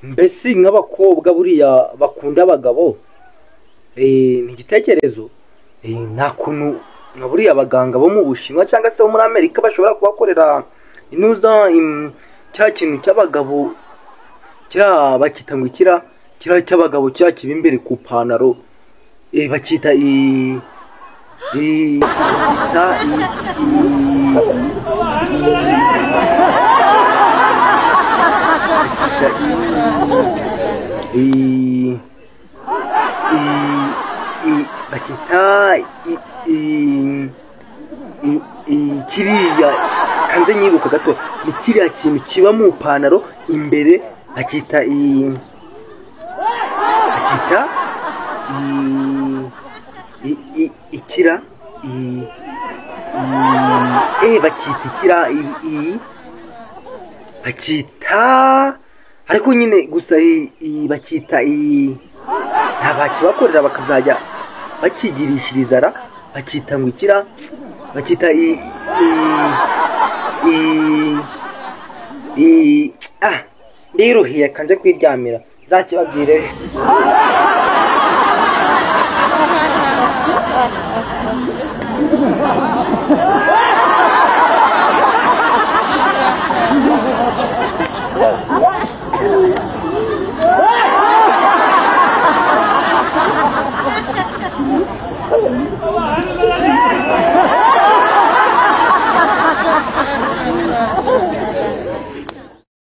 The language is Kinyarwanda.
Mbese nk'abakobwa buriya bakunda abagabo, ni igitekerezo. Nta kuntu nka buriya abaganga bo mu Bushinwa cyangwa se bo muri Amerika bashobora kubakorera inuza cya kintu cy'abagabo, kiriya bakita ngo ikira kiriya cy'abagabo kiriya kiba imbere ku ipantaro, bakita i i bakita i i bakita i i i bakita i i i i kiriya kanze nyibuka gato, ni kiriya kintu kiba mu ipantaro imbere, bakita i bakita i i i ikira i i bakita ikira i i bakita, ariko nyine gusa i bakita i nta bakibakorera bakazajya bakigirishiriza ra, bakita ngo ikira, bakita i i i i ah ndiruhiye kanje kwiryamira, nzakibabwire ejo.